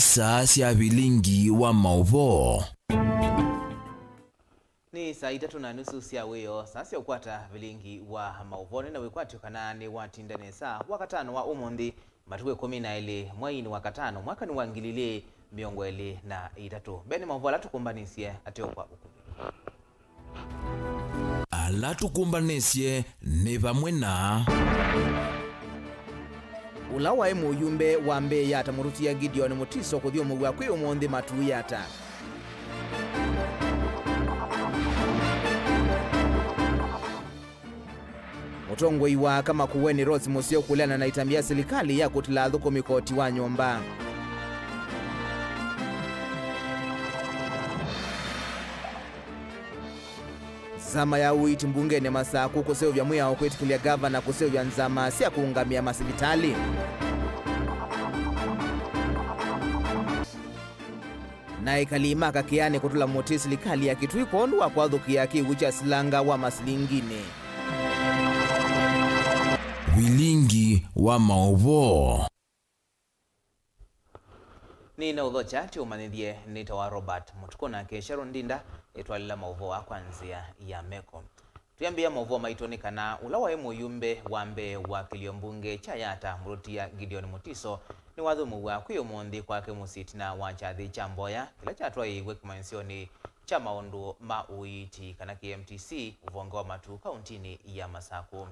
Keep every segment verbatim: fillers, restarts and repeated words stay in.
Saa sya vilingi wa maũvoo. Nĩ saa itatũ na nusu sya wĩoo, saa sya ũkwata vilingi wa maũvoo. Nĩ na wĩkwatyo kana nĩwatinda nesa wakatano wa ũmũnthĩ, matukũ ĩkũmi na elĩ mweinĩ wa katano, mwakanĩ wa ngili ilĩ mĩongo ĩlĩ na itatũ. Mbee nĩ maũvoo ala tũkũmbanĩsye ateo kwa ũkuvĩ. Ala tũkũmbanĩsye nĩ vamwe na. Ũla waĩ mũyumbe wa mbee Yata, Mũtũtia Gideon Mutiso kũthyũmũw'a kwĩ ũmũnthĩ Matuu Yata. Mũtongoi wa aka Makueni Rose Museo kũleana na ĩtambya ya silikalĩ ya kũtila athũkũmi koti wa nyũmba. Nzama ya ũiiti mbungenĩ Masakũ kũseũvya mwĩao kwĩtĩkĩlya ngavana kũseũvya nzama sya kũũngamĩa masivitalĩ. Na ekali ma Kakĩanĩ kũtũla mũtĩ silikalĩ ya Kitui kwondũ wa kwathũkĩa kĩw'ũ kya silanga wa masilinginĩ. Vilingi wa maũvoo. Nĩnaũthokya tũũmanyĩthye nĩtawa Robert Mũtukũ, nake Sharon Ndinda etwalĩla maũvoo aa kwa nzĩa ya meko. Twĩambĩĩa maũvoo maitũ nĩ kana ũla waĩ mũyumbe wa mbee wa kĩlio mbunge kya Yata, Mũtũtia Gideon Mutiso, nĩwathũmũw'a kwĩ ũmũnthĩ kwake mũsyĩ ĩtina wa kyathĩ kya mboya kĩla kyatwaĩĩw'e kĩmanyĩsyonĩ kya maũndũ ma ũiiti kana K M T C ũvonge wa Matuu kauntinĩ ya Masakũ.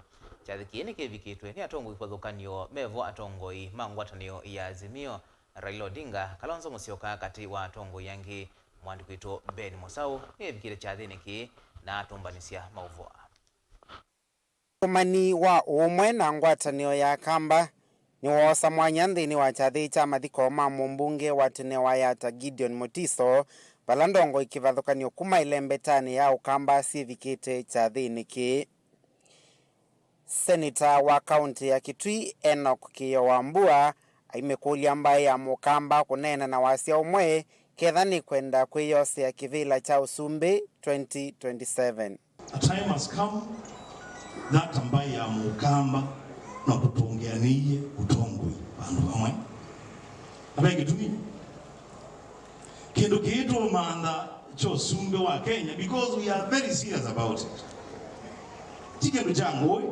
Kyathĩ kĩĩ nĩkĩvikĩtwe nĩ atongoi kĩvathũkany'o mevo, atongoi ma ngwatanĩo ya Azimio, Raila Odinga, Kalonzo Musyoka, katĩ wa atongoi angĩ. Mũandĩki witũ Ben Mũsaũ nĩevikĩte kyathĩnĩ kĩĩ na atũmbanĩsya maũvoo aa. Ũtũmani wa ũũmwe na ngwatanĩo ya Akamba nĩwoosa mwanya nthĩnĩ wa kyathĩ kya mathiko ma mũmbunge wa tene wa Yata Gideon Mutiso, vala ndongoi kĩvathũkany'o kuma ĩlembetanĩ ya Ũkamba syĩvikĩte kyathĩnĩ kĩĩ. Seneta wa kaũntĩ ya Kitui, Enoch Kĩĩo Wambua, aimĩkũlya mbaĩ ya Mũkamba kũneena na wasya ũmwe ketha nĩkwenda kwĩyosea kĩvĩla kya ũsumbĩ twenty twenty-seven. A time has come that mbaĩ ya Mũkamba no tũtũngĩanĩie ũtongoi vandũ vamwe. Na ve kĩtumi. Kĩndũ kĩĩ tũũmantha kya ũsumbĩ wa Kenya because we are very serious about it. Ti kĩndũ kya ngũĩ.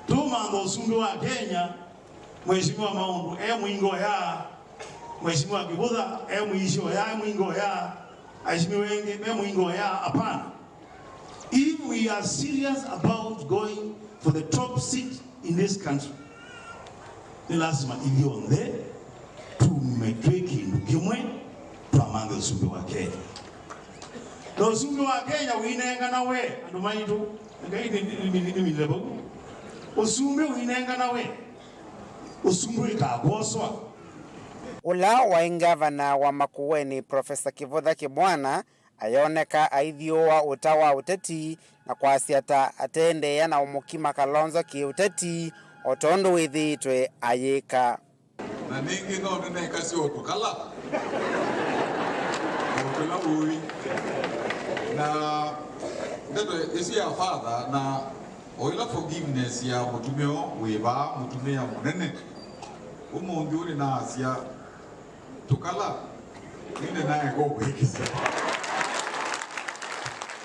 Tũũmantha ũsumbĩ wa Kenya, Mheshimiwa Maũndũ e mũingo ya, Mheshimiwa Kĩvũtha e mũisyo ya, e mũingo ya, aheshimiwa engĩ me mũingo ya, hapana. If we are serious about going for the top seat in this country, nĩ lasima ithyonthe tume twĩ kĩndũ kĩmwe twamanthe ũsumbĩ wa Kenya. Na ũsumbĩ wa Kenya ũinengana we, andũ maitũ, Ngai nĩ, nĩ, nĩ, nĩmile vau. Ũsumbĩ ũinengana we, ũsumbĩ ũikakwoswa. Ũla waĩ ngavana wa Makueni, Profesa Kĩvũtha Kĩbwana, ayoneka aithyũũa ũta wa ũteti na kwasya ta ateendeea na ũmũkima Kalonzo kĩ-ũteti o tondũ wĩthĩĩtwe ayĩka. Na nĩngĩ no nĩnekasya ũndũ kala, o kĩla ũĩ. Na ndeto ĩsu ya father na o ĩla forgiveness ya mũtumĩa wĩ vaa, mũtumĩa mũnene, ũmũnthĩ ũyũ nĩnaasya, tũkala, nĩnĩ naeka ũkwĩkĩsya.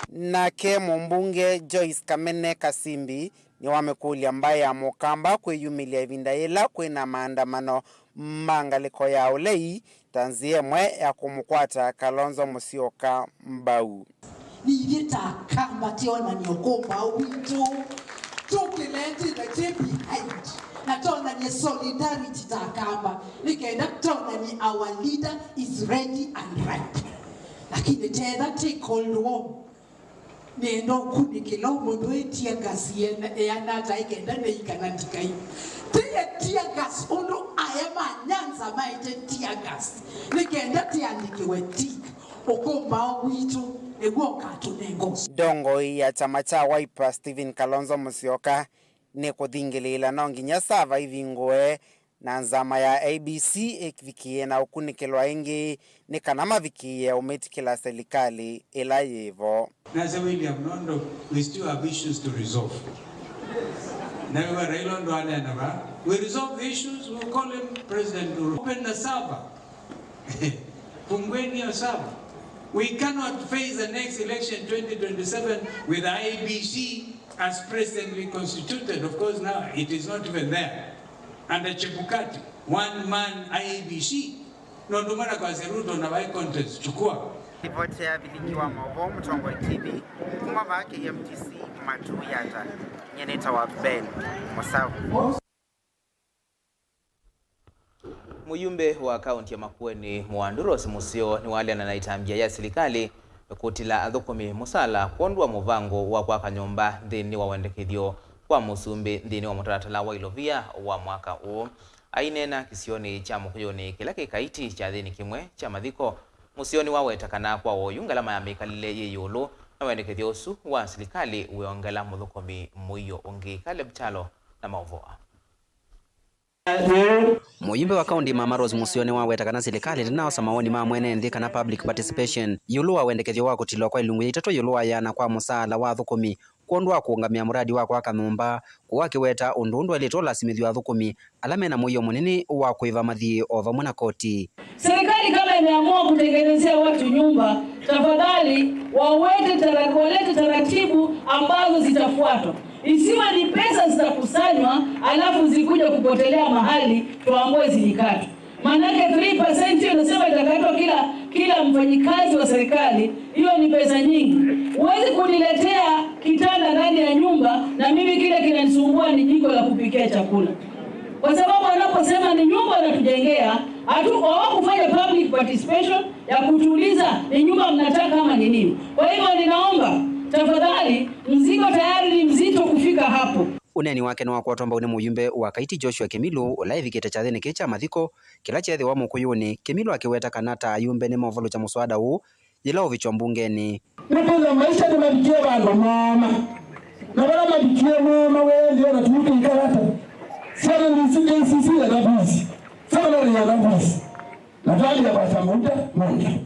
Nake mũmbunge Joyce Kamene Kasimbi nĩwamĩkũlya mbaĩ ya Mũkamba kwĩyumĩlya ĩvinda yĩla kwĩna maandamano ma ngalĩko ya ũlei ta nzĩa ĩmwe ya kũmũkwata Kalonzo Musyoka mbau. Nithyĩ ta Akamba twonany'e ũkũmbaũ witũ, tũkĩle nthĩ na twĩ behind, na twonany'e solidarity ta Akamba, nĩ kenda twonany'e our leader is ready and ripe. Lakini tetha twĩ cold war, nĩenda ũkunĩkĩla mũndũ ĩ tear gas ĩana ata ĩ kenda nĩikana ndikai. Tiye tear gas ũndũ aya ma Nyanza maĩte tear gas, nĩ kenda tĩandĩkĩwe tick. Ũkũmbaũ witũ nĩw'o ũkatũnenga ũsu. Ndongoi ya kyama kya Wiper, Stephen Kalonzo Musyoka, nĩkũthingĩlĩĩla no nginya sava ivingũe na nzama ya A B C ĩvikĩe na ũkunĩkĩlwa ĩngĩ nĩ kana mavikĩe ũmĩtĩkĩla selikalĩ ĩla yĩvo. Nasya William, no, no, we still have issues to resolve. Na we Raila ndo anena ba, we resolve the issues, we call him President Uhuru. Open the server. Fungueni hiyo server. We cannot face the next election twenty twenty-seven with I E B C as presently constituted. Of course, now it is not even there. Under Chebukati, one man I E B C. No, ndio maana kwa Ruto na by contest, chukua. Ripoti ya vilingi wa mauvoo Mũtongoi T V kuma vaa K M T C Matu Yata. Nyie nĩtawa Ben Mũsavu. Mũyumbe wa kaunti ya Makueni Mwandu Rose Museo nĩwaleana na ĩtambya ya silikalĩ kũtila athũkũmi mũsala kwondũ wa mũvango wa kwaka nyũmba nthĩnĩ wa wendekethyo wa mũsumbĩ nthĩnĩ wa mũtalatala wa ilovia wa mwaka ũũ. Aineena kĩsionĩ kya Mũkũyũnĩ kĩla kĩ Kaiti kyathĩnĩ kĩmwe kya mathiko, Museo nĩwaweta kana kwa oyu ngalama ya mĩkalĩle yĩ ĩũlũ na wendekethyo ũsu wa silikalĩ wĩongela mũthũkũmi mũio ũngĩ. Caleb Kyalo na maũvoo. Mũyumbe wa kaunti Mama Rose Museo nĩwaweta kana silikalĩ ndĩnaosa mawoni ma mwene nthĩ kana public participation ĩũlũ wa wendekethyo wa kũtilwa kwa ilungu ya itatũ ĩũlũ wa ĩana kwa mũsaala wa athũkũmi kwondũ wa kũũngamĩa mũradi wa kwaka nyũmba, kũu akĩweta ũndũ ũũ ndwaĩlĩte ũlasimĩthw'a athũkũmi ala mena mũio mũnene wa kũĩva mathiĩ o vamwe na koti. Serikali kama imeamua kutengenezea watu nyumba, tafadhali wawete tara-, walete taratibu ambazo zitafuatwa. Isiwe ni pesa zitakusanywa alafu zikuje kupotelea mahali tuambiwe zilikatwe. Maanake three percent hiyo nasema itakatwa kila, kila mfanyikazi wa serikali, hiyo ni pesa nyingi. Huwezi kuniletea kitanda ndani ya nyumba na mimi kile kinanisumbua ni jiko la kupikia chakula. Kwa sababu anaposema ni nyumba anatujengea, hatu-, hawakufanya public participation ya kutuuliza ni nyumba mnataka ama ni nini. Kwa hivyo ninaomba, tafadhali, mzigo tayari ni mzito kufika hapo. Ũneeni wake nĩwakwatwa mbau nĩ mũyumbe wa Kaiti Joshua Kĩmilũ, ũla ĩvikĩte kyathĩnĩ kĩĩ kya mathiko kĩla kyeethĩwa Mũkũyũnĩ. Kĩmilũ akĩweta kana ta ayumbe nĩmeũvalũkya mũswada ũũ yĩla ũvikywa mbungenĩ. Nĩkwĩthĩwa maisha nĩmavikie vandũ mooma, na vala mavikie mooma wĩthĩwa na tũikala ata? Syana nĩsi K C C yenda visi, sekondari yenda visi, na twalika kwasya maũta monthe.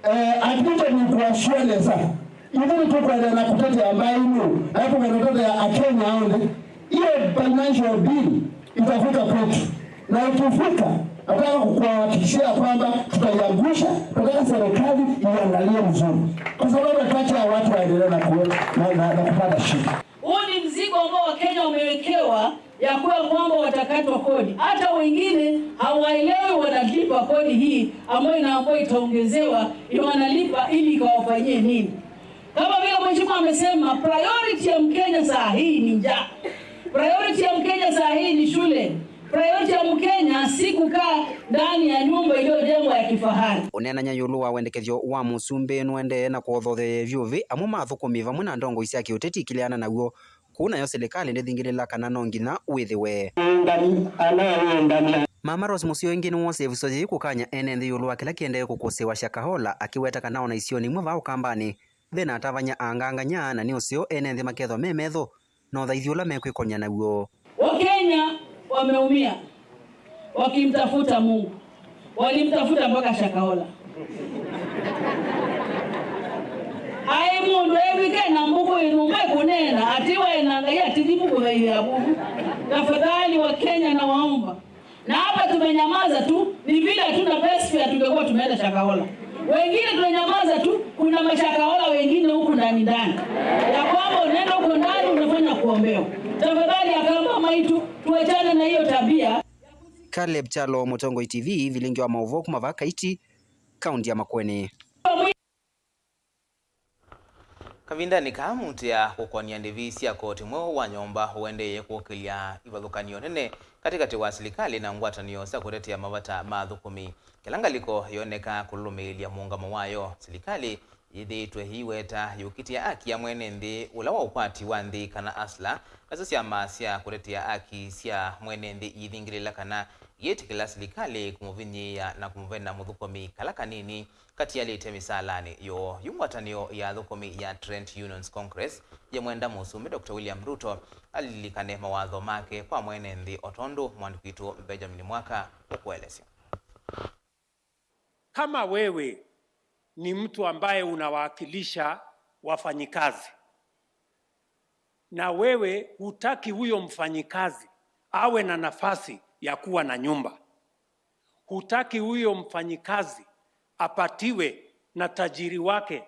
Eh, atuĩte nĩkũasua nesa. Ithuĩ nĩtũkũendeea na kũtetea mbaĩ ino, na tũkũendeea kũtetea Akenya onthe. Hiyo financial bill itafika kwetu. Na ikifika, nataka kukuhakikishia kwamba tutaiangusha, tutaka serikali iangalie mzuri. Kwa sababu hatutaki hawa watu waendelee na ku-, na, na, na kupata shida. Huu ni mzigo ambao Wakenya wamewekewa ya kuwa kwamba watakatwa kodi. Hata wengine hawaelewi wanalipa kodi hii ambayo inaambiwa itaongezewa, wanalipa ili ikawafanyie nini? Kama vile mheshimiwa amesema, priority ya Mkenya saa hii ni njaa. Priority ya Mkenya saa hii ni shule. Priority ya Mkenya si kukaa ndani ya nyumba iliyojengwa ya kifahari. Ũneenany'a ĩũlũ wa wendekethyo wa mũsumbĩ nũendee na kũothotheya ĩvyũvĩ amwe ma athũkũmi vamwe na ndongoi sya kĩũteti ikĩleana naw'o. Kũu nayo silikalĩ ndĩthingĩlĩla kana no nginya wĩthĩwe. Aũngami ala aũngami. Mama Rose Museo ĩngĩ nĩwoosie ĩvuso yĩĩ kũkany'a ene nthĩ ĩũlũ wa kĩla kĩendee kũkũsĩĩwa Shakahola, akĩweta kana o na isionĩ imwe vaa Ũkambanĩ, vena atavany'a angangany'a, na nĩ ũseo ene nthĩ makethwa me metho na ũthaithi ũla mekwĩkony'a naw'o. Wakenya wameumia wakimtafuta Mungu. Walimtafuta mpaka Shakahola. Ai mũndũ evike na mbũkũ ĩnũmba ĩkũneena atĩ waĩ na Ngai atithi mbũkũ vaithi ya vuvu. Tafadhali Wakenya, nawaomba, na hapa tumenyamaza tu, ni vile hatuna best fare, tungekuwa tumeenda Shakahola. Wengine tunanyamaza tu, kuna mashakahola wengine huku ndani ndani, ya kwamba unaenda huko ndani unafanya kuombewa. Tafadhali, Akamba maitu, tuachane na hiyo tabia. Caleb Kyalo, Mũtongoi T V, vilingi wa maũvoo kuma vaa Kaiti, kaunti ya Makueni. Kavindanĩ kaa, mũtĩa kũkonia ndĩvi sya koti mweũ wa nyũmba ũendeeye kũkĩlya ivathũkanio nene katĩkatĩ wa silikalĩ na ngwatanĩo sya kũtetea mavata ma athũkũmi. Kĩla ngalĩko yonekaa kũlũlũmĩĩlya mũũngamo wayo, silikalĩ yĩthĩĩtwe ĩiweta yũkitĩa aki ya mwene nthĩ ũla wa ũkwati wa nthĩ kana hustler, nasyo syama sya kũtetea aki sya mwene nthĩ iithingĩlĩla kana iyĩtĩkĩla silikalĩ kũmũvinyĩĩa na kũmũvena mũthũkũmi kala kanini katialĩte mĩsaalanĩ yoo. Yu ngwatanĩo ya athũkũmi ya Trent Unions Congress yĩmwenda Mũsumbĩ Doctor William Ruto alilikane mawatho make kwa mwene nthĩ, o tondũ mwandĩki witũ Benjamin Mwaka ũkũelesya. Kama wewe ni mtu ambaye unawakilisha wafanyikazi, Na wewe hutaki huyo mfanyikazi awe na nafasi ya kuwa na nyumba. Hutaki huyo mfanyikazi apatiwe na tajiri wake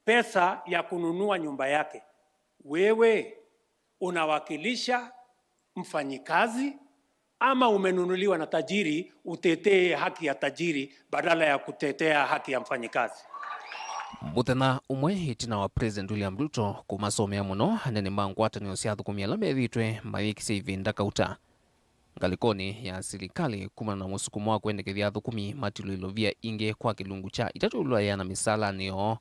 pesa ya kununua nyumba yake. Wewe unawakilisha mfanyikazi ama umenunuliwa na tajiri utetee haki ya tajiri badala ya kutetea haki ya mfanyikazi? Mũthenya ũmwe ĩtina wa President William Ruto kũmasomea mũno anene ma ngwatanĩo sya athũkũmi ala methĩĩtwe mayĩkĩsya ĩvinda kauta ngalĩkonĩ ya silikalĩ kumana na mũsukumo wa kwendekethya athũkũmi matilwe ilovia ingĩ kwa kĩlungu kya itatũ ĩũlũ wa ĩana mĩsalanĩ yoo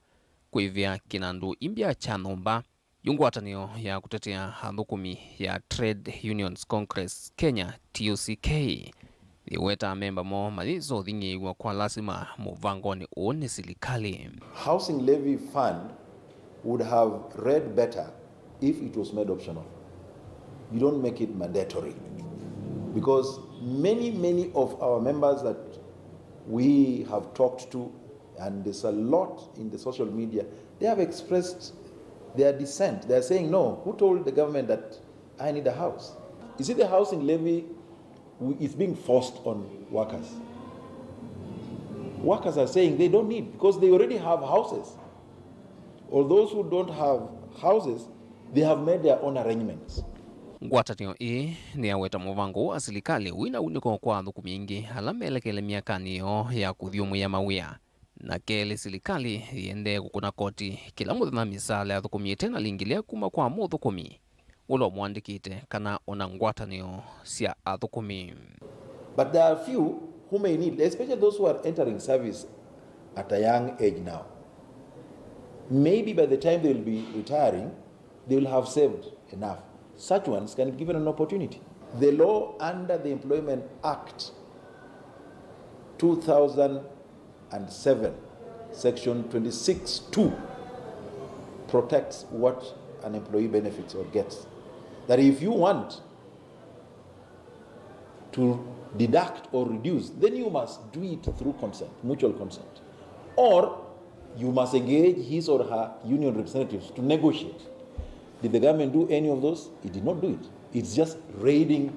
kwĩvĩa kĩnandũ imbya kya nyũmba. Yu ngwatanĩo ya kũtetea athũkũmi ya Trade Unions Congress Kenya, T U C K, yĩweta amemba moo mayĩsa ũthing'ĩĩw'a kwa lasima mũvangonĩ ũũ nĩ silikalĩ. Housing levy fund would have read better if it was made optional. You don't make it mandatory, because many, many of our members that we have talked to, and there's a lot in the social media, they have expressed their dissent. They are saying, "No, who told the government that I need a house?" You see, the housing levy is being forced on workers. Workers are saying they don't need, because they already have houses. Or those who don't have houses, they have made their own arrangements. Ngwatanĩo ĩĩ nĩyaweta mũvango ũũ wa silikalĩ wĩna unĩko kwa athũkũmi aingĩ ala melekele myakanĩ yoo ya kũthyũmũĩa mawĩa. Na kelĩ, silikalĩ yĩendee kũkũna koti kĩla mũthenya mĩsaala ya athũkũmi ĩte na lingilĩa kuma kwa mũthũkũmi ũla ũmũandĩkĩte kana ona ngwatanĩo sya athũkũmi. But there are few who may need, especially those who are entering service at a young age now. Maybe by the time they will be retiring, they will have saved enough. Such ones can be given an opportunity. The law under the Employment Act two thousand and seven, Section twenty-six two, protects what an employee benefits or gets. That if you want to deduct or reduce, then you must do it through consent, mutual consent. Or you must engage his or her union representatives to negotiate. Did the government do any of those? It did not do it. It's just raiding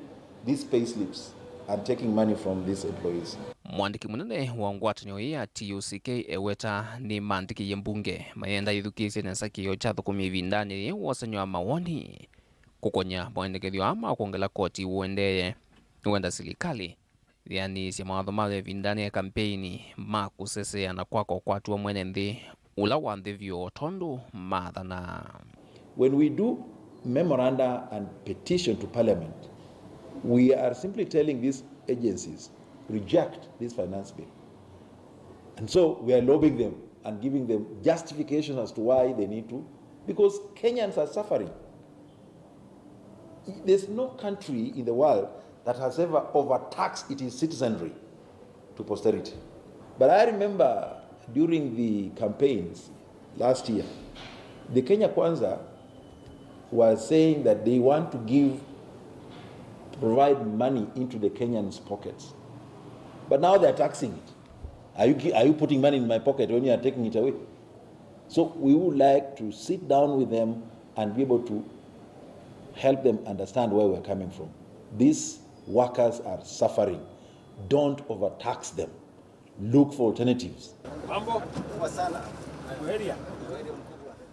these pay slips and taking money from these employees. Mwandĩki mũnene wa ngwatanĩo ĩĩ ya T U C K eweta nĩmandĩkĩie mbunge mayenda yĩthukĩĩsye nesa kĩĩo kya athũkũmi ĩvindanĩ yĩĩ wosany'o wa mawoni kũkony'a maendekethyo aa ma kwongela koti ũendee nĩwenda silikalĩ yĩanĩĩsye mawatho mayo ĩvindanĩ ya kampeini ma kũseseea na kwaka ũkwati wa mwene nthĩ ũla wa nthĩ vyũ o tondũ maathana. When we do memoranda and petition to parliament, we are simply telling these agencies, "Reject this finance bill." And so we are lobbying them and giving them justifications as to why they need to, because Kenyans are suffering. There's no country in the world that has ever overtaxed its citizenry to posterity. But I remember during the campaigns last year, the Kenya Kwanza was saying that they want to give, provide money into the Kenyans' pockets. But now they are taxing it. Are you, gi- are you putting money in my pocket when you are taking it away? So we would like to sit down with them and be able to help them understand where we're coming from. These workers are suffering. Don't overtax them. Look for alternatives.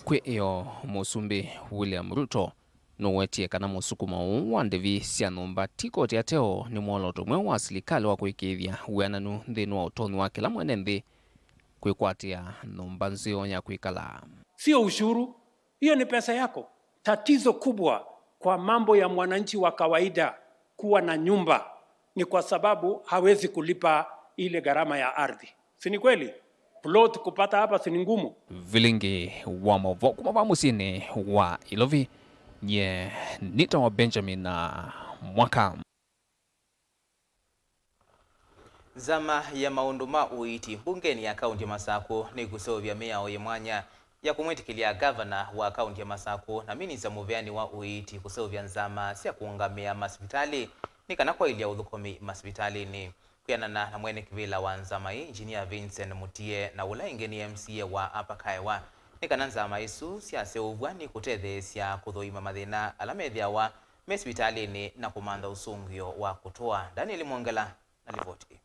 Kwĩ ĩyo, Mũsumbĩ William Ruto nũwetie kana mũsukumo ũũ wa ndĩvi sya nyũmba ti koti ateo nĩ mwolooto mweũ wa silikalĩ wa kũĩkĩĩthya wĩananu nthĩnĩ wa ũtonyi wa kĩla mwene nthĩ kwĩkwatĩa nyũmba nzeo ya kwĩkala. Sio ushuru, hiyo ni pesa yako. Tatizo kubwa kwa mambo ya mwananchi wa kawaida kuwa na nyumba ni kwa sababu hawezi kulipa ile gharama ya ardhi. Si ni kweli? Plot kupata hapa si ni ngumu? Vilingi wa maũvoo kuma va mũsyĩnĩ wa Ilovi, nye nĩtawa Benjamin Mwaka. Nzama ya maũndũ ma ũiiti mbungenĩ ya kaunti ya Masakũ nĩkũseũvya mĩao yĩ mwanya ya kũmwĩtĩkĩlya ngavana wa kaunti ya Masakũ na minista mũveani wa ũiiti kũseũvya nzama sya kũũngamĩa masivitalĩ nĩ kana kwaĩlya ũthũkũmi masivitalĩnĩ. Kwĩanana na mwene kĩvĩla wa nzama ĩĩ, Engineer Vincent Mutie, na ũla ĩngĩ nĩ M C A wa Upper Kaewa, nĩ kana nzama isu syaseũvw'a nĩ kũtetheesya kũthũima mathĩna ala methĩawa me sivitalĩnĩ na kũmantha ũsũngĩo wa kũtũa. Daniel Mwongela na livoti ĩĩ.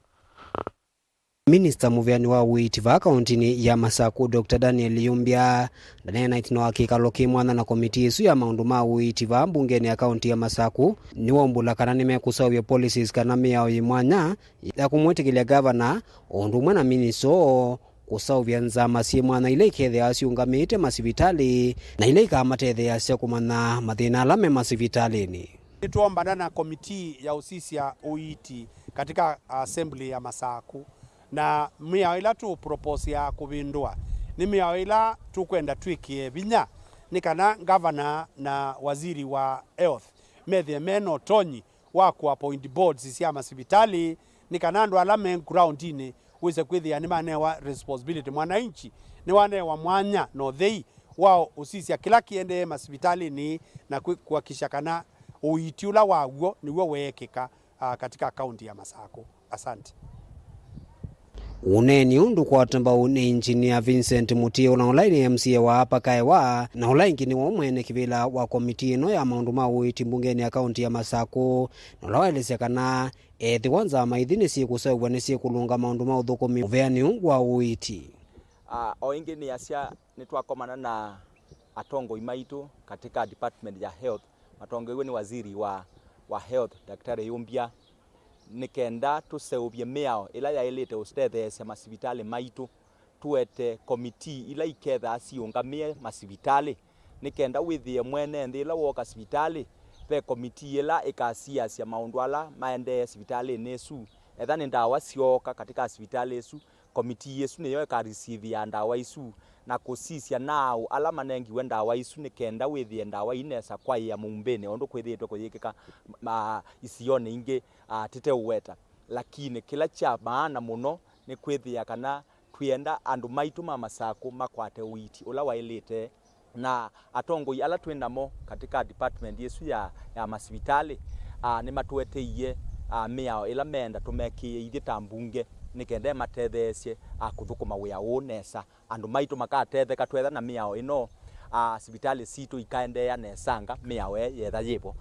Minista mũveani wa ũiiti vaa kaũntinĩ ya Masakũ, Doctor Daniel Yumbya, ndaneena ĩtina wa kĩkalo kĩ mwanya na komitii ĩsu ya maũndũ ma ũiiti vaa mbungenĩ ya kaũnti ya Masakũ, nĩwaumbũla kana nĩmekũseũvya policies kana mĩao yĩ mwanya ya kũmwĩtĩkĩlya ngavana, o ũndũ ũmwe na minista oo kũseũvya nzama syĩ mwanya ila ikethĩawa siũngamĩĩte masivitalĩ na ila ikamatetheeasya kũmanya mathĩna ala me masivitalĩnĩ. Nĩtwombana na komitii ya ũsisya ũiiti katika assembly ya Masakũ, na mĩao ĩla tũũproposea kũvĩndũa nĩ mĩao ĩla tũkwenda twĩkĩe vinya nĩ kana ngavana na waziri wa health methĩe me na ũtonyi wa kũappoint boards sya masivitalĩ, nĩ kana andũ ala me groundinĩ wĩse kwĩthĩa nĩmanewa responsibility. Mwananchi nĩwanewa mwanya na ũthei wa ũsisya kĩla kĩendee masivitalĩnĩ na kwĩ-, kuhakikisha kana ũiiti ũla waw'o nĩw'o weekĩka, ah, katika kaunti ya Masakũ. Asante. Ũneeni ũũ ndũkwatwa mbau nĩ Engineer Vincent Mutio, na ũla nĩ M C A wa Upper Kaewa, na ũla ĩngĩ nĩwe mwene kĩvĩla wa komitii ĩno ya maũndũ ma ũiiti mbungenĩ ya kaunti ya Masakũ, na ũla waelesya kana ethĩwa nzama ithi nĩsyĩkũseũvw'a nĩsyĩkũlũnga maũndũ ma ũthũkũmi mũveani ũũ wa ũiiti. Ah, o ĩngĩ nĩasya nĩtwakomana na atongoi maitũ katika department ya health, matongoew'e nĩ waziri wa, wa health, Daktari Yumbya, nĩ kenda tũseũvye mĩao ĩla yaĩlĩte ũtetheesya masivitalĩ maitũ, tũete komitii ila ikethaa siũngamĩe masivitalĩ, nĩ kenda wĩthĩe mwene nthĩ ĩla wooka sivitalĩ, ve komitii ĩla ĩkasiasya maũndũ ala maendee sivitalĩnĩ ĩsu. Etha nĩ ndawa syooka katika sivitalĩ ĩsu, komitii ĩsu nĩyo ĩkarisivia ndawa isu na kũsisya naaũ ala manengiwe ndawa isu, nĩ kenda wĩthĩe ndawa ii nesa kwaĩa mũumbĩnĩ o ũndũ kwĩthĩĩtwe kũyĩkĩka ma isionĩ ingĩ, ah, tĩteũweta. Lakini kĩla kya maana mũno nĩ kwĩthĩa kana twĩenda andũ maitũ ma Masakũ makwate ũiiti ũla waĩlĩte, na atongoi ala twĩ namo katika department ĩsu ya, ya masivitalĩ, ah, nĩmatũeteie, ah, mĩao ĩla meenda tũmekĩĩe ithyĩ ta mbunge nĩ kenda ĩmatetheesye, ah, kũthũkũma wĩa ũũ nesa. Andũ maitũ makatetheka twetha na mĩao ĩno, ah, sivitalĩ sitũ ikaendeea nesanga mĩao ĩĩ yetha yĩvo.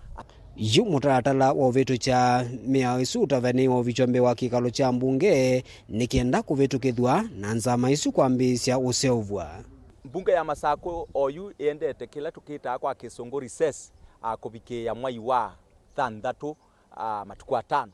Yu mũtalatala wa ũvĩtũkya mĩao ĩsu ũtavanĩiwe ũvikya mbee wa kĩkalo kya mbunge nĩ kenda kũvĩtũkĩthw'a na nzama isu kwambĩĩsya ũseũvw'a. Mbunge ya Masakũ oyu ĩendete kĩla tũkĩtaa kwa Kĩsũngũ recess, ah, kũvikĩĩa mwai wa thanthatũ, ah, matukũ atano.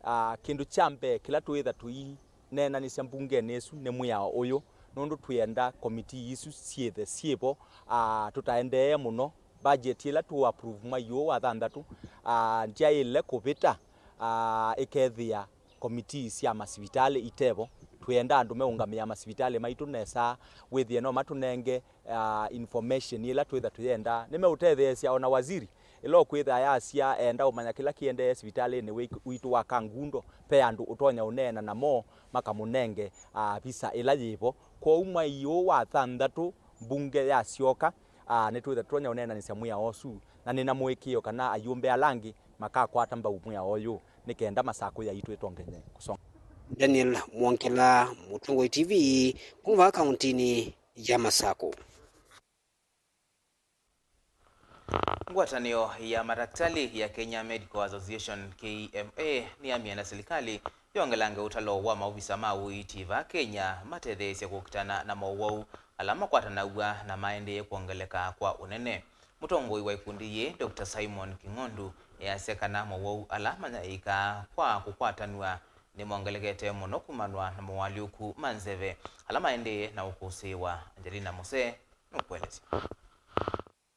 Ah, kĩndũ kya mbee kĩla tũĩtha tũineenanĩsya mbungenĩ ĩsu nĩ mwĩao ũyũ, nũndũ twĩenda komitii isu syĩthe syĩvo, ah, tũtaendee mũno. Budget ĩla tũ approve mwai ũũ wa thanthatũ, ah, ndyaĩle kũvĩta, ah, ĩkethĩa komitii sya masivitalĩ itevo. Twĩenda andũ meũngamĩa masivitalĩ maitũ nesa, wĩthĩe no matũnenge, ah, information ĩla twĩtha tũyenda. Nĩmeũtetheesya ona waziri ĩla ũkwĩtha ayasya enda ũmanya kĩla kĩendee sivitalĩnĩ wĩ-, witũ wa Kangundo, ve andũ ũtonya ũneena namo makamũnenge, ah, visa ĩla yĩvo. Kwoou mwai ũũ wa thanthatũ mbunge yasyoka, ah, nĩtwĩtha tũtonya ũneenanĩsya mwĩao ũsu, na nĩna mũĩkĩĩo kana ayũmbe ala angĩ makakwata mbau mwĩao ũyũ nĩ kenda Masakũ yaitũ ĩtongenye kũsonga. Daniel Mwongela, Mũtongoi T V, kuma vaa kauntinĩ ya Masakũ. Ngwatanĩo ya madaktalĩ ya Kenya Medical Association, K M A, nĩyamie na silikalĩ yongelange ũtalo wa maovisa ma ũiiti vaa Kenya matetheesye kũkitana na mowau ala makwatanaw'a na maendee kwongeleka kwa ũnene. Mũtongoi wa ikundi yĩĩ, Doctor Simon King'ondu, easya kana mowau ala manyaĩĩkaa kwa kũkwatanw'a nĩmongelekete mũno kumanwa na moalyũku ma nzeve ala maendee na ũkũsĩĩwa. Angelina Muse nũkũelesya.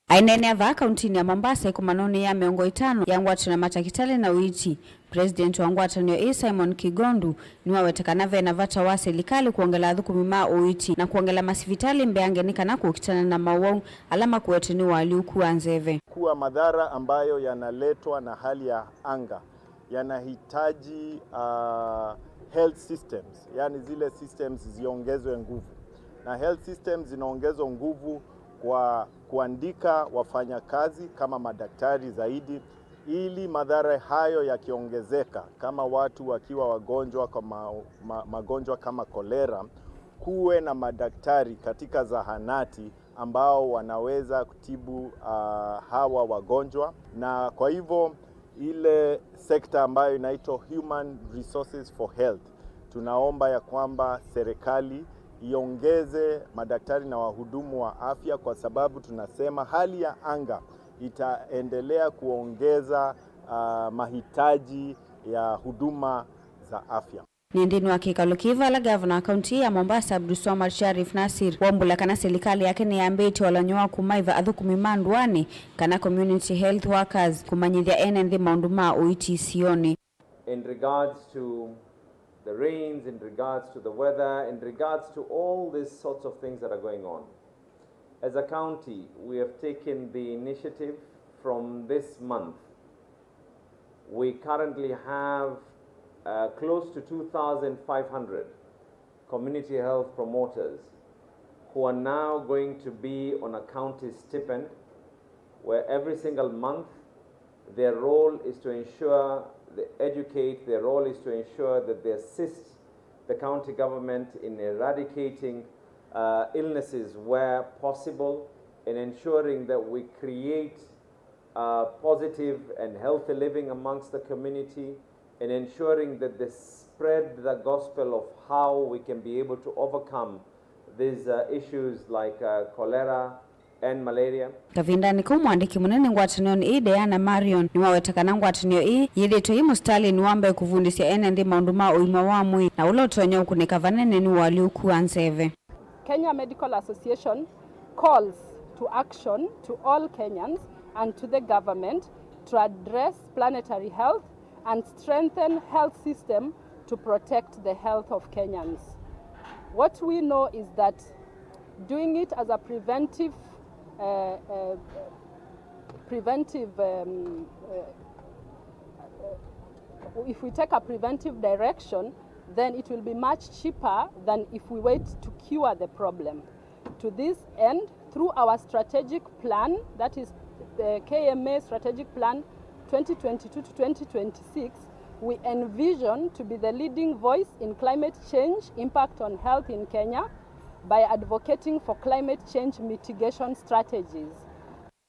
Aineenea vaa kauntinĩ ya Mombasa ĩkomanonĩ ya mĩongo ĩtano ya ngwatanĩo ya matakĩtalĩ na ũiiti, President wa ngwatanĩo ĩĩ Simon Kigondu nĩwaweta kana ve na vata wa silikalĩ kwongela athũkũmi ma ũiiti na kwongela masivitalĩ mbeange nĩ kana kũkitana na mowau ala makũetwe nĩ ũalyũku wa nzeve. Kuwa madhara ambayo yanaletwa na hali ya anga yanahitaji, ah, health systems, yani zile systems ziongezwe nguvu. Na health systems zinaongezwa nguvu kwa kuandika wafanyakazi kama madaktari zaidi, ili madhara hayo yakiongezeka, kama watu wakiwa wagonjwa kwa ma-, ma-, magonjwa kama kolera, kuwe na madaktari katika zahanati ambao wanaweza kutibu, ah, hawa wagonjwa, na kwa hivyo ile sekta ambayo inaitwa Human Resources for Health, tunaomba ya kwamba serikali iongeze madaktari na wahudumu wa afya, kwa sababu tunasema hali ya anga itaendelea kuongeza, ah, mahitaji ya huduma za afya. Nĩ nthĩnĩ wa kĩkalo kĩĩ vala ngavana wa kaunti ya Mombasa Abdulswamad Sharif Nasir waumbũla kana silikalĩ yake nĩyambĩĩtye ũlany'o wa kũmaĩva athũkũmi ma ndũanĩ kana community health workers kũmanyĩthya ene nthĩ maũndũ ma ũiiti isionĩ. In regards to the rains, in regards to the weather, in regards to all these sorts of things that are going on, as a county, we have taken the initiative from this month. We currently have, uh, close to two thousand five hundred community health promoters who are now going to be on a county stipend, where every single month their role is to ensure they educate, their role is to ensure that they assist the county government in eradicating, uh, illnesses where possible, in ensuring that we create, uh, positive and healthy living amongst the community, in ensuring that they spread the gospel of how we can be able to overcome these, uh, issues like, uh, cholera and malaria. Kavindanĩ kau, mwandĩki mũnene ngwatanĩonĩ ĩĩ, Diana Marion, nĩwaweta kana ngwatanĩo ĩĩ yĩthĩĩtwe yĩ mũsitalĩnĩ wa mbee kũvundĩsya ene nthĩ maũndũ ma ũima wa mwĩĩ, na ũla ũtonya ũkunĩka vanene nĩ ũalyũku wa nzeve. Kenya Medical Association calls to action to all Kenyans and to the government to address planetary health and strengthen health system to protect the health of Kenyans. What we know is that doing it as a preventive, uh, uh, preventive, um, uh, uh, if we take a preventive direction, then it will be much cheaper than if we wait to cure the problem. To this end, through our strategic plan, that is the K M A strategic plan twenty twenty-two to twenty twenty-six, we envision to be the leading voice in climate change impact on health in Kenya by advocating for climate change mitigation strategies.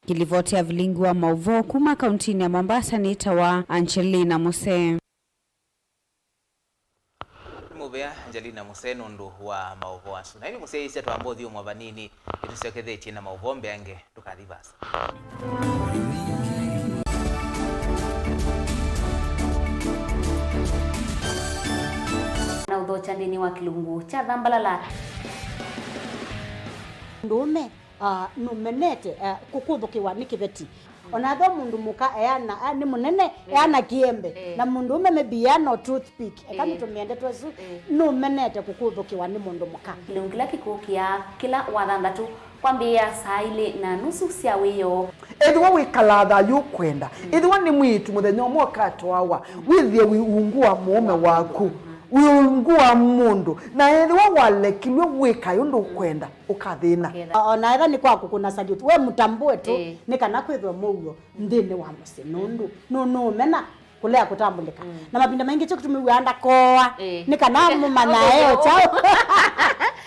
Kĩlivoti ya vilingi wa maũvoo kuma kauntinĩ ya Mombasa nĩtawa Angelina Musee. Nĩ mũvea Angelina Musee nũndũ wa maũvoo asu. Na ĩndĩ mũsyaĩĩsya twamba ũthyũmũa vanini, nĩtũsyokethetye na maũvoo mbeange, ndũkathi vaasa. Na ũthokya nthĩnĩ wa kĩlungu kya Thambalala. Ndũũme, ah, nũmenete, ah, kũkũthũkĩwa nĩ kĩveti. Ona ethĩwa mũndũ mũka eana, a, nĩ mũnene, eana kĩembe, na mũndũũme maybe eana o toothpick, eka nĩtũmĩende twesu, nũmenete kũkũthũkĩwa nĩ mũndũ mũka. Kĩlungu kĩla kĩkũkĩa kĩla wathanthatũ kwambĩĩa saa ilĩ na nusu sya wĩoo. Ethĩwa wĩkalaa thayũ ũkwenda, ethĩwa nĩ mwĩĩtu mũthenya ũmwe ũkatwawa, wĩthĩe wĩ ungu wa mũũme waku, wĩ ungu wa mũndũ, na ethĩwa walekilw'e wĩkae ũndũ ũkwenda, ũkathĩna. Ũkethĩa. O-, ona ethĩwa nĩ kwa kũkũna salute, we mũtambũe tu, nĩ kana kwĩthwe mũuo nthĩnĩ wa mũsyĩ, nũndũ nũ-, nũũmena kũlea kũtambũlĩka. Na mavinda maingĩ kyo kĩtumi wĩaa ndakoa, nĩ kana mũmanyae o kyaũ.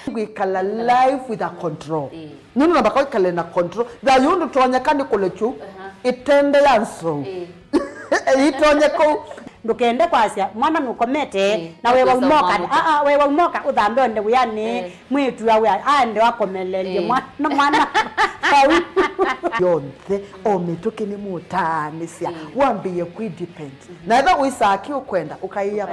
Kwĩkala life with a control. Nũndũ namba kwĩkale na control. Thayũ ũndũ tonyeka nĩ kũlekyu ĩtende ya nsou. Ĩtonye kũu. Ndũkende kwasya mwana nũkomete, na wewa umoka. Aa, wewa umoka, ũthambe onde wĩanĩ, mwĩĩtu awe aende akomelelye mwana, mwana. Vau. Yonthe, o mĩtũkĩ nĩ mũtaanĩsya, wambĩĩe kwĩ depend. Na ethĩwa ũisaa kĩ ũkwenda, ũkaĩa.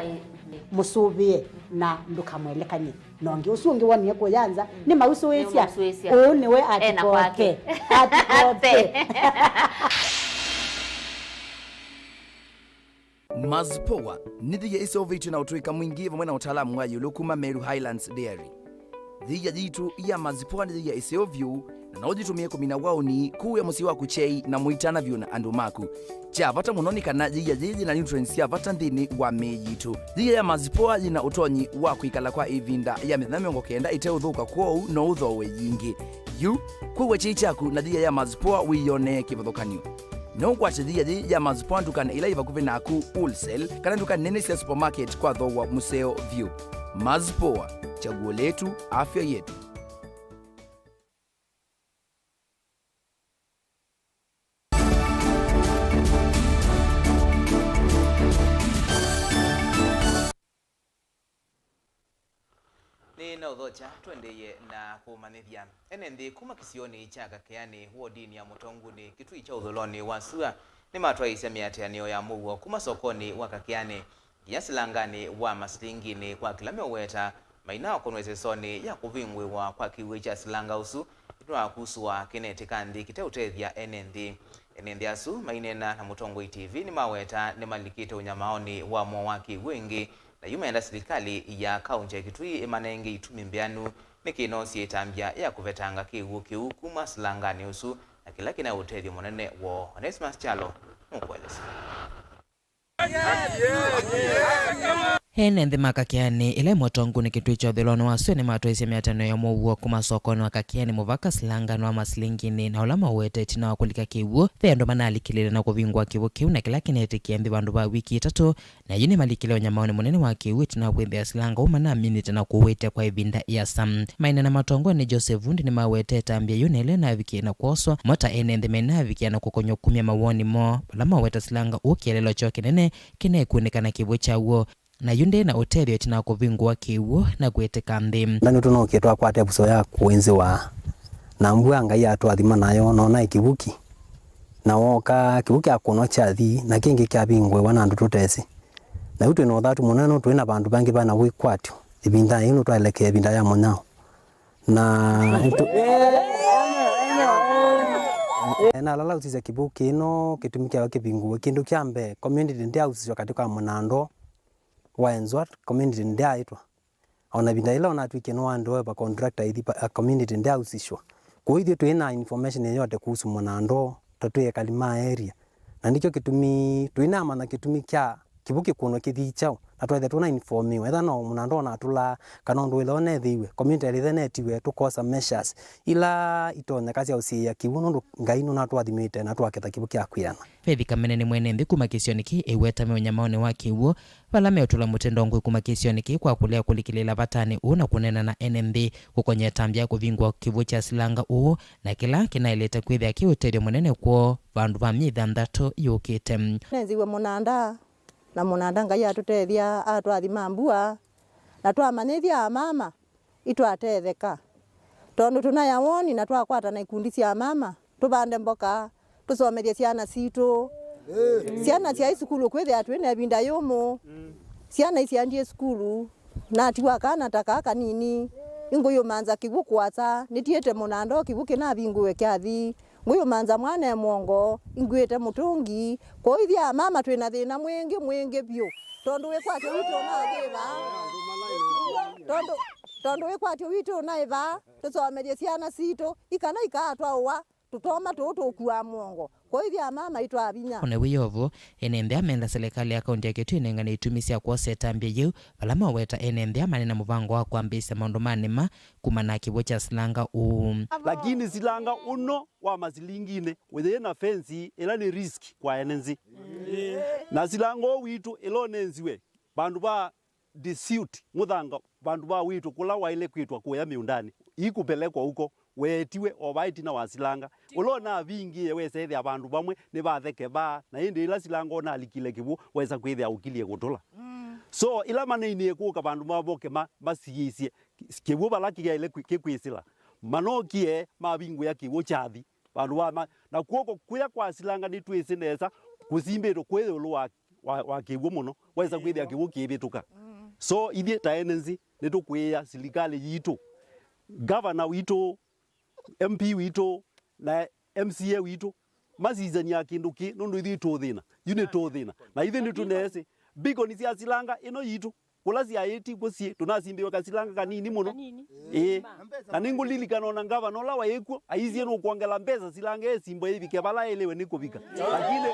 Mũsũvĩe na ndũkamwelekany'e. Na ũngĩ ũsu ũngĩ wonie kũya nza, nĩmausũĩsya. Nĩmausũĩsya. Ũũ nĩwe ena kwake. Atikote. Atikote. Mazpoa nĩ thĩia ĩseũvĩtw'e na ũtũĩka mwingĩ vamwe na ũtaalamu wa ĩũlũ kuma Meru Highlands Dairy. Thĩia yitũ ya Mazpoa nĩ thĩia ĩseo vyũ, na no ũyĩtũmĩe kũmina waũni, kũĩa mũsyĩ waku kyei, na mũitana vyũ na andũ maku. Kya vata mũno nĩ kana yĩia yĩĩ yĩ na nutrients sya vata nthĩnĩ wa mĩĩ yitũ. Yĩia ya Mazpoa yĩ na ũtonyi wa kwĩkala kwa ĩvinda ya mĩthenya mĩongo kenda ĩteũthũka, kwoou no ũthooe yingĩ. Yu, kũw'a kyei kyaku na yĩia ya Mazpoa wĩyonee kĩvathũkany'o. No ũkwate yĩia yĩĩ ya Mazpoa ndukanĩ ila yĩ vakuvĩ naku, wholesale, kana nduka nene sya supermarket kwa thooa mũseo vyũ. Mazpoa, Chaguo letu, afya yetu. Nĩ na ũthokya, tũendeeye na kũmanyĩthya. Ene nthĩ kuma kĩsionĩ kya Kakeani, wodinĩ ya Mũtongunĩ, Kitui kya ũthũĩlonĩ wa sua, nĩmatwaĩĩsye mĩatĩanĩo ya mũuo kuma sokonĩ wa Kakeani nginya silanganĩ wa masilinginĩ kwa kĩla meũweta maina ũkonwa ĩsesonĩ ya kũvingũĩwa kwa kĩw'ũ kya silanga ũsu nũndũ wa kusũa kĩneti ka nthĩ kĩteũtethya ene nthĩ. Ene nthĩ asu maineena na Mũtongoi T V nĩmaweta nĩmalikĩte ũnyamaonĩ wa mũo wa kĩw'ũ ĩngĩ, na yu meenda silikalĩ ya kaunti ya Kitui ĩmanenge itumi mbĩanu nĩkĩ ĩnosie ĩtambya ya kũvetanga kĩw'ũ kĩu kuma silanganĩ ũsu, na kĩla kĩna ũtethyo mũnene woo. Onesmus Kyalo nũkũelesya. Ene nthĩ ma Kakeani, ĩla ĩ Mũtongunĩ, Kitui kya ũthũĩlonĩ wa sua, nĩmatwaĩĩsye mĩatĩanĩo ya mũuo kuma sokonĩ wa Kakeani mũvaka silanganĩ wa masilinginĩ, na ũla maũweta ĩtina wa kũlika kĩw'ũ, ve andũ manalikĩlĩĩle na kũvingũa kĩw'ũ kĩu, na kĩla kĩnetĩkĩa nthĩ vandũ va wiki itatũ, na yu nĩmalikile ũnyamaonĩ mũnene wa kĩw'ũ ĩtina wa kwĩthĩa silanga ũu manaminĩte na kũwĩtya kwa ĩvinda ĩasa. Maineena na Mũtongoi Joseph Vundi nĩmawetete ĩtambya yĩu na ĩla ĩnavikie na kwoswa, mo ta ene nthĩ menavikia na kũkonywa kumya mawoni moo, vala maweta silanga ũũ kĩeleelo kyoo kĩnene kĩnekunĩka na kĩw'ũ kyaw'o, na yu ndĩ na ũtethyo ĩtina wa kũvingũa kĩw'ũ na kwĩtĩka nthĩ. Na nĩtũnookie twakwata ĩvuso ya kũĩnzĩwa na mbua Ngai atũathima nayo, noona ĩ kĩw'ũ kĩ. Na wooka, kĩw'ũ kyakũnwa kyathi, na kĩngĩ kyavingũĩwa na andũ tũtesĩ. Na yu twĩ na ũthatu mũnene nũndũ twĩ na vandũ vangĩ vana wĩkwatyo ĩvindanĩ yĩĩ nũtwaelekea ĩvinda ya mũnyao. Na nĩtũ-, na ala ũsisya kĩw'ũ kĩno kĩtumi kyayo kĩvingũwe, kĩndũ kya mbee, community ndyausiswa katĩ ka mũnando wa enzwa, community ndyaĩtwa. O na ĩvinda yĩla ũnatw'ĩkie nĩwaendewe va contractor ĩthi pa, a community ndyausiswa. Kwoou ithyĩ twĩ na information yeyote kuhusu mũnando ta twĩ ekali ma area. Na nĩkyo kĩtumi, tũinamanya kĩtumi kya kĩw'ũ kĩkũnwe kĩthi kyaũ, na twethĩa tũna informiwa. Ethĩwa no mũnando ũnatũlaa, kana ũndũ wĩla ũnethĩiwe, community ĩla ĩthenetiwe, tũkosa measures ila itonyeka sya ũsiĩĩa kĩw'ũ, nũndũ Ngai nũnatũathimĩte na twaketha kĩw'ũ kya kwĩana. Faith Kamene nĩ mwene nthĩ kuma kĩsionĩ kĩĩ ĩweta me ũnyamaonĩ wa kĩw'ũ, vala meũtũla mũtĩ ndongoi kuma kĩsionĩ kĩĩ kwa kũlea kũlikĩlĩĩla vatanĩ ũũ na kũneena na ene nthĩ kũkony'a ĩtambya ya kũvingũa kĩw'ũ kya silanga ũũ, na kĩla kĩnaĩlĩte kwĩthĩa kĩ ũtethyo mũnene kwoo vandũ va myei thanthatũ yũkĩte. Nenziwe mũnanda, na mũnanda Ngai atũtethya, atwathima mbua, na twamanyĩthya amama itwatetheka, tondũ tũnaĩa woni na twakwatana ikundi sya amama, tũvande mboka, tũsomethye syana sitũ. Syana syaĩ sukulu kwĩthĩa twĩ na ĩvinda yũmũ. Syana isiendie sukulu, natiwa kana ta kaa kanini, ingũyũmanza kĩw'ũ kũasa, nĩtiĩte mũnando kĩw'ũ kĩnavingũwe kyathi, ngũyũmanza mwana e mwongo, ingwĩte mũtũngi. Kwoou ithyĩ amama twĩ na thĩna mwingĩ, mwingĩ vyũ, tondũ wĩkwatyo witũ ũnaĩ vaa. Tondũ, tondũ wĩkwatyo witũ ũnaĩ vaa, tũsomethye syana sitũ, ikana ikaa twaũa, tũtoma tũũ tũkuaa mwongo. Kwoou ithyĩ amama itwaa vinya. O na wĩ o vo, ene nthĩ amenda silikalĩ ya kaunti ya Kitui ĩnengane itumi sya kwosa ĩtambya yĩu, vala maweta ene nthĩ amane na mũvango wa kwambĩĩsya maũndũ ma nĩma kumana na kĩw'ũ kya silanga ũũ. Lakini silanga ũno wa masilinginĩ wĩthĩe na fensi ĩla nĩ risk kwa ene nthĩ. Na silanga ũũ witũ ĩla ũnenziwe vandũ va dispute mũthanga vandũ va wĩtũ kũla waĩle kwĩtwa kũya mĩũndanĩ, ikũpelekwa huko, weetiwe o va ĩtina wa silanga. Ũla ũnavingĩe wesa ĩthĩa vandũ vamwe nĩvatheke vaa, na ĩndĩ ĩla silanga ũnalikile kĩw'ũ wesa kwĩthĩa ũkilyĩ kũtũla. So, ĩla maneinie kũka vandũ mavoke ma-, masiĩĩsye kĩw'ũ vala kĩyaĩle kwĩ-, kĩkwĩsĩla, manokie mavingũĩa kĩw'ũ kyathi. Vandũ va ma-, na kw'oko kũya kwa silanga nĩtwĩsĩ nesa kũsimbĩtwe kwĩ ĩũlũ wa, wa, wa kĩw'ũ mũno, waĩsa kwĩthĩa kĩw'ũ kĩivĩtũka. So, ithyĩ ta ene nthĩ, nĩtũkwĩĩa silikalĩ yitũ, gavana witũ, M P witũ, na M C A witũ, masisany'a kĩndũ kĩ, nũndũ ithyĩ tũũthĩna, yu nĩtũũthĩna. Na ithyĩ nĩtũneesĩ, mbikoni sya silanga ĩno yitũ, kũla syaĩ ti kw'o syĩ, tũnasimbĩwe kasilanga kanini mũno. Kanini. Ĩĩ. Na nĩngũlilikana ona ngavana ũla waĩ kw'o, aisye nũkwongela mbesa silanga ĩsimbwe ĩvike vala ĩlĩwe nĩ kũvika. Lakini,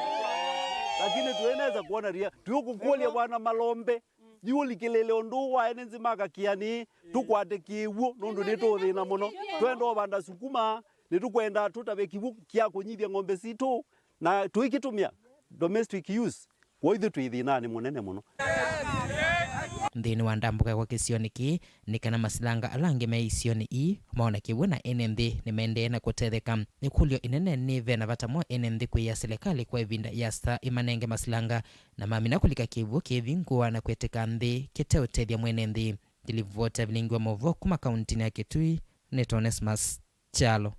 lakini twĩnesa kuona ria, twĩũkũkũlya bwana Malombe, yu ũlikĩlĩle ũndũ ũũ wa ene nzĩ ma Kakeani, tũkwate kĩw'ũ, nũndũ nĩtũũthĩna mũno. Twenda ũvanda sukuma, nĩtũkwenda tũtave kĩw'ũ kya kũnyithya ng'ombe sitũ, na tũikĩtũmĩa domestic use. Kwoou ithyĩ twĩ thĩnanĩ mũnene mũno. nthĩnĩ wa ndambũka kwa kĩsionĩ kĩĩ nĩ kana masilanga ala angĩ me isionĩ ii maone kĩw'ũ na ene nthĩ nĩmaendee na kũtetheka. Ĩkũlyo ĩnene nĩ ve na vata mwa ene nthĩ kwĩĩa silikalĩ kwa ĩvinda ĩasa ĩmanenge masilanga na mamina kũlika kĩw'ũ kĩĩvingũa na kwĩtĩka nthĩ kĩteũtethya mwene nthĩ. Ndilivoti ya vilingi wa maũvoo kuma kauntinĩ ya Kitui nĩ Onesmus Kyalo.